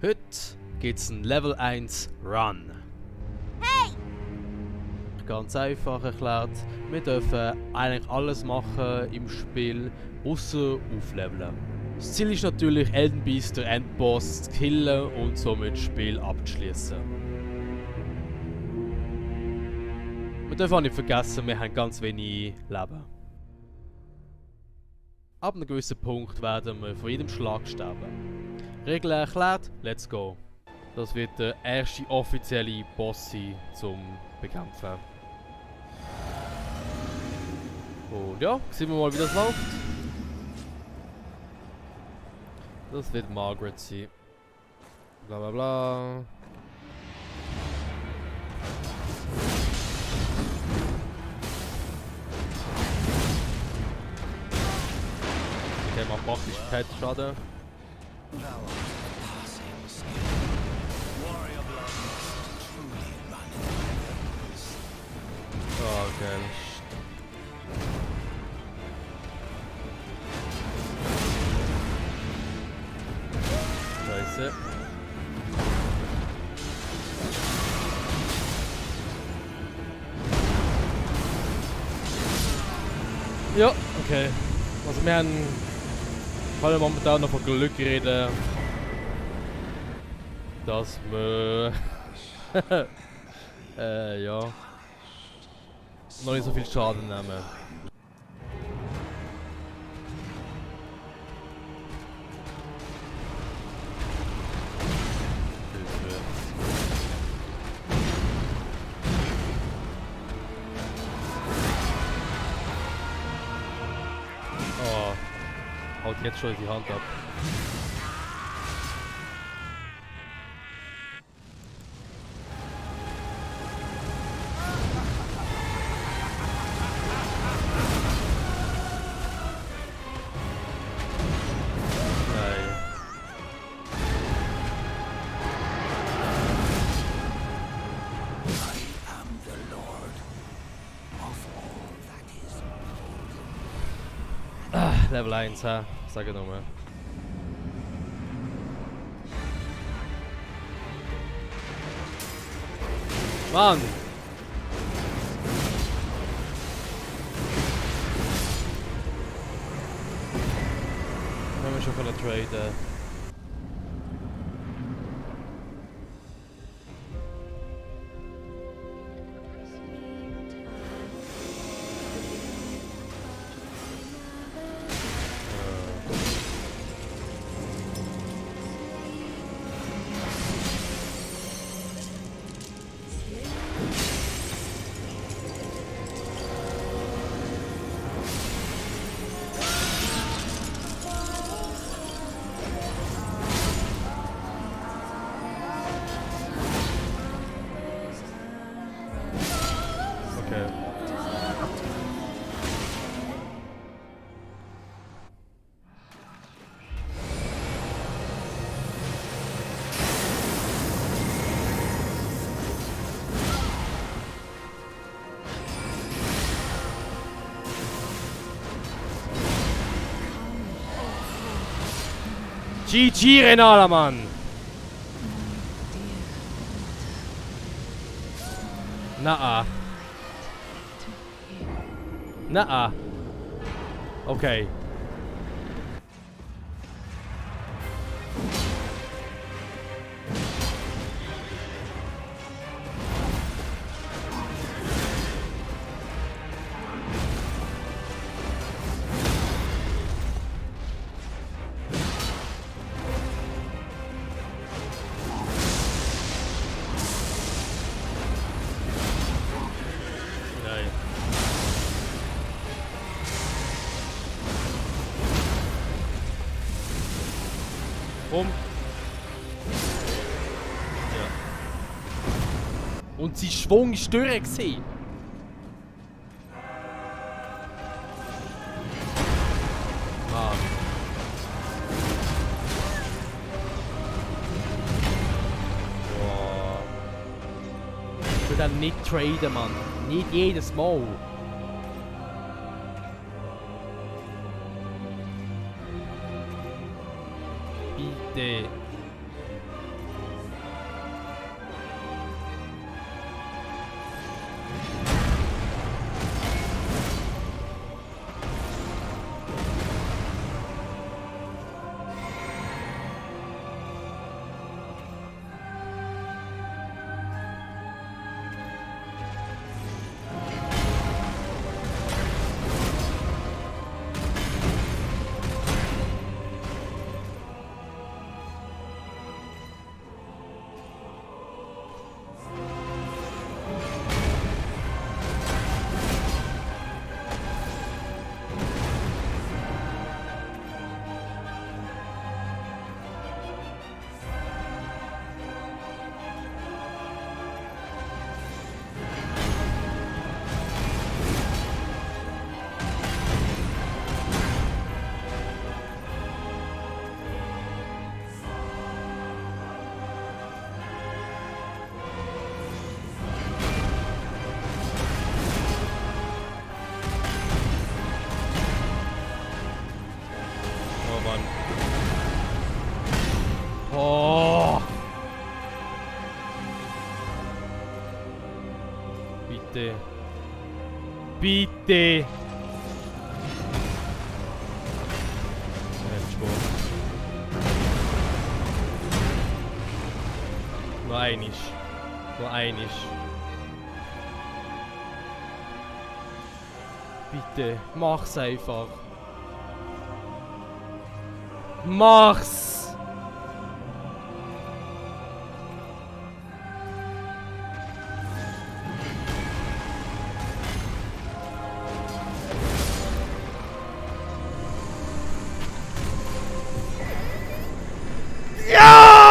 Heute gibt's einen Level 1 Run. Hey! Ganz einfach erklärt, wir dürfen eigentlich alles machen im Spiel, außer aufleveln. Das Ziel ist natürlich, Elden Beast, den Endboss, zu killen und somit das Spiel abzuschließen. Wir dürfen auch nicht vergessen, wir haben ganz wenig Leben. Ab einem gewissen Punkt werden wir von jedem Schlag sterben. Regel erklärt, let's go. Das wird der erste offizielle Boss sein zum Bekämpfen. Und ja, sehen wir mal, wie das läuft. Das wird Margaret sein. Bla bla bla. Okay, man praktisch Pet Schaden. Oh, geil. Scheiße. Ja, okay. Also wir können momentan noch von Glück reden, dass wir ja noch nicht so viel Schaden nehmen. Oh, haut jetzt schon die Hand ab. Level 1, ha? Sag ich nochmal. Mann! Wenn wir schon von der Trade. GG Renala, Mann! Na-ah. Na-ah. Okay. Rum. Ja. Und sein Schwung ist durch gewesen. Ah. Wow. Ich will dann nicht traden, Mann. Nicht jedes Mal. Bitte. Bitte. Bitte! Nur einisch. Nur einisch. Bitte, mach's einfach. Mach's! Ja!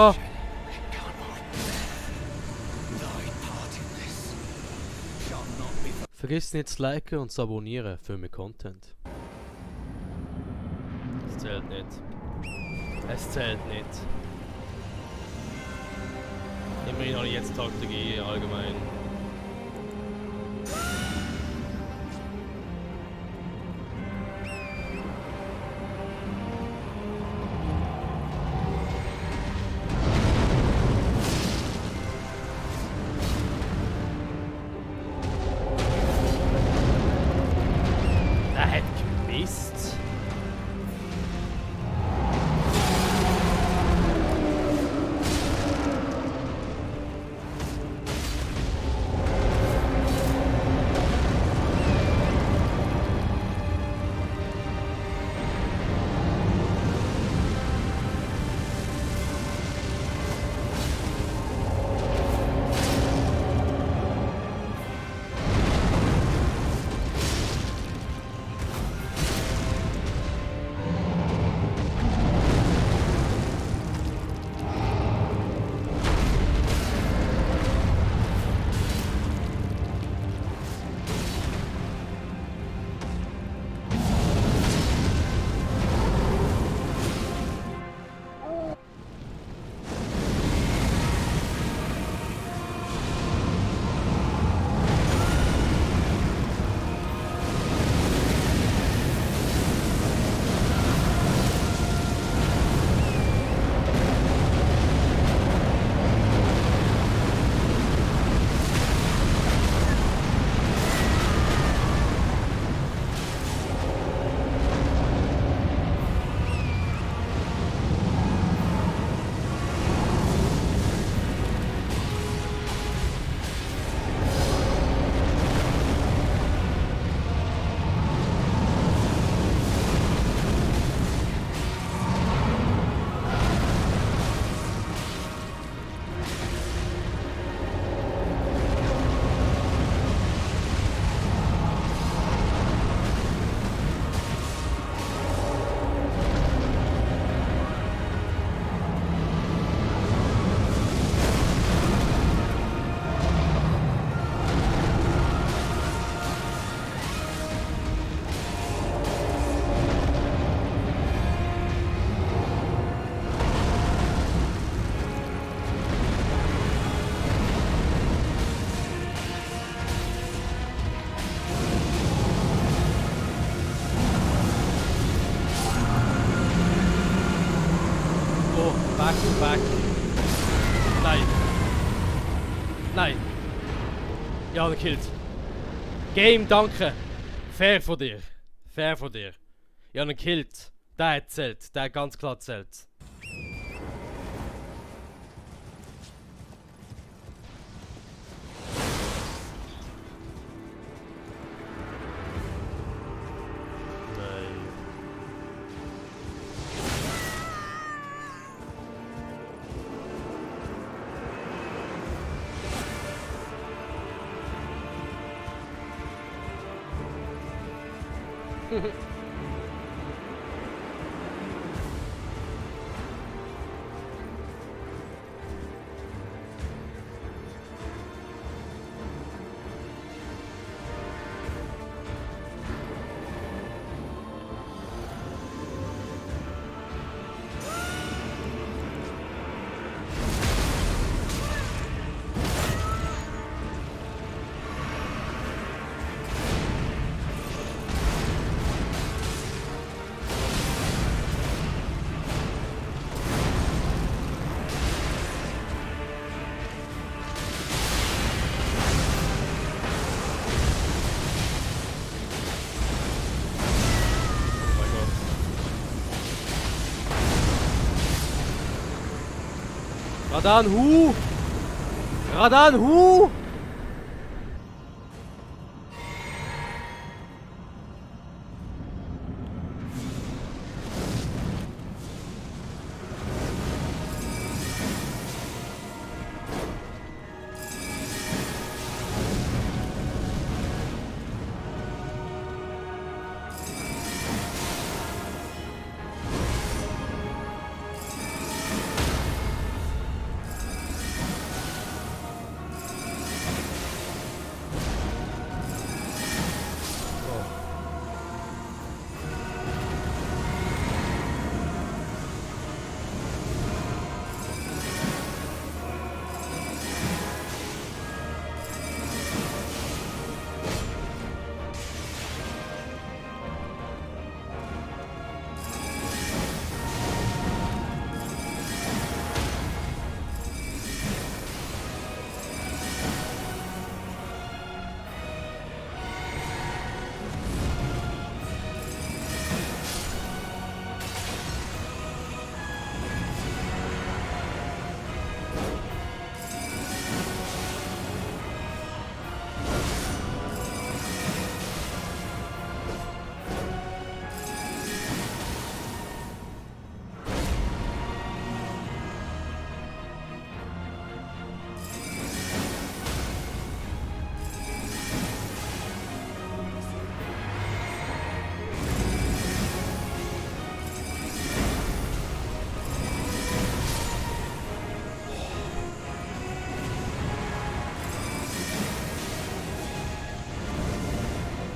Oh. Vergiss nicht zu liken und zu abonnieren für mehr Content. Es zählt nicht. Es zählt nicht. Immerhin habe ich jetzt Taktik allgemein. Mist. Back. Nein. Nein. Ja, gekillt. Game, danke. Fair von dir. Fair von dir. Ja, gekillt. Der hat zählt. Der hat ganz klar zählt. Radan, Hu! Radan, Hu!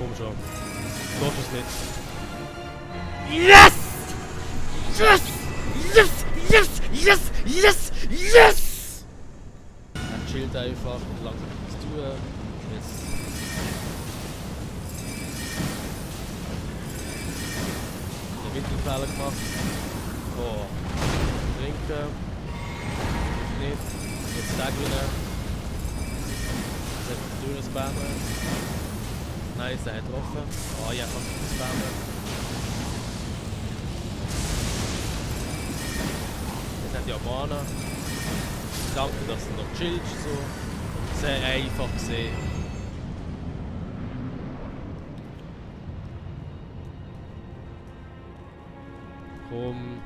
Komm schon. Gott es nicht. Yes! Yes! Yes! Yes! Yes! Yes! Yes! Er chillt einfach und langsam etwas tun. Jetzt. Den Mittelfehler gemacht. Oh. Trinken. Nicht. Jetzt Tagline. Jetzt einfach die Türen spammen. Nice, er hat getroffen. Oh ja, kann ich spammen. Jetzt hat ja Mana. Danke, dass du noch chillst. So. Sehr einfach gesehen. Komm.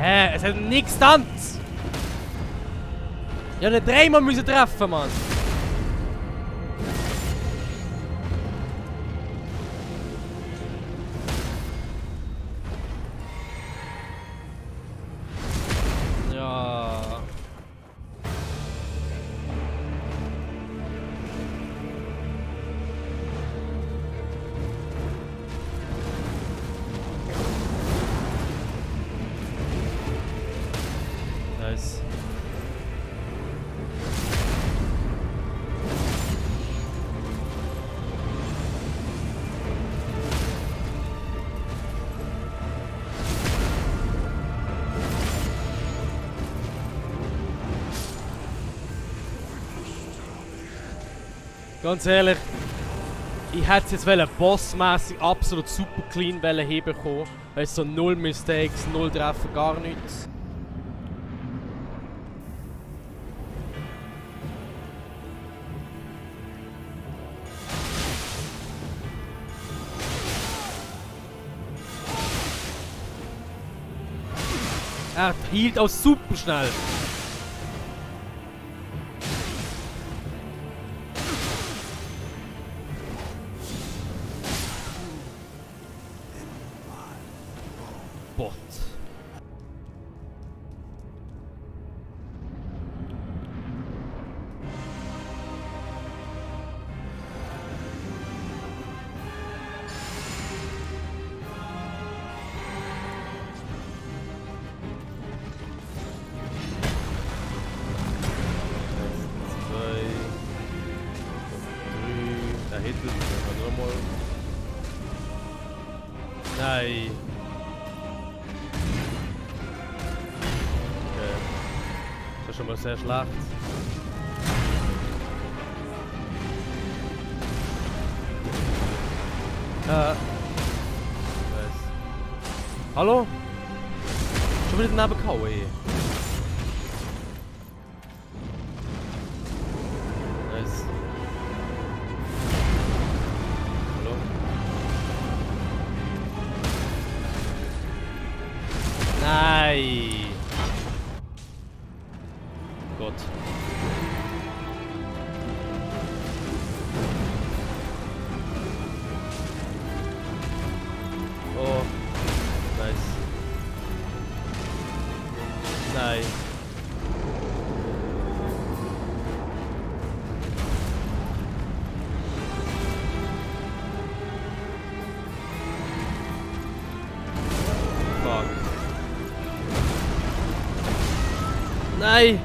Hä? Es hat nichts Tanz! Ich hätte dreimal müssen treffen, Mann! Ja. Nice. Ganz ehrlich, ich hätte es jetzt bossmäßig absolut super clean hinbekommen. Weißt du, so 0 Mistakes, 0 Treffer, gar nichts. Er hielt auch super schnell. Bot. Da hinten, nochmal. Nein. Okay. Das ist schon mal sehr schlecht. Nice. Hallo? Schon wieder daneben gehauen, ey. Nice. Hallo? Nein! Gott. Oh. Nice. Nein. Fuck. Nein!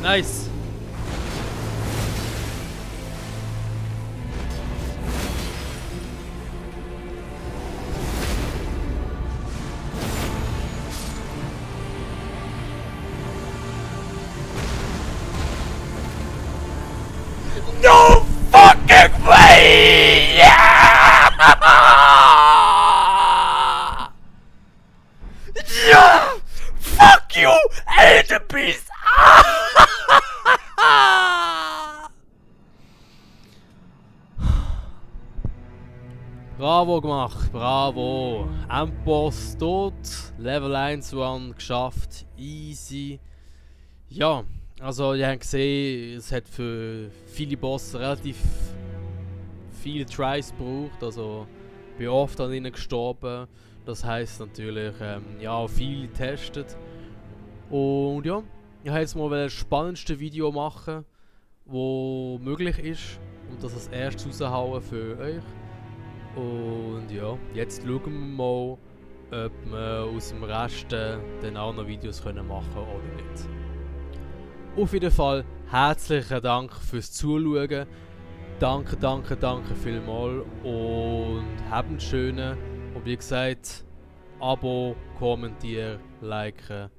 Nice. No fucking way! Yeah! Yeah! Fuck you, Elder Beast! Bravo gemacht, bravo. Endboss tot, Level 1 Run geschafft, easy. Ja, also ihr habt gesehen, es hat für viele Bosse relativ viele Tries gebraucht, also bin oft an ihnen gestorben. Das heisst natürlich, ja, viel getestet. Und ja, ich wollte jetzt mal das spannendste Video machen, wo möglich ist und das als erstes raushauen für euch. Und ja, jetzt schauen wir mal, ob wir aus dem Rest dann auch noch Videos können machen oder nicht. Auf jeden Fall herzlichen Dank fürs Zuschauen. Danke vielmals und habt einen schönen. Und wie gesagt, Abo, kommentieren, liken.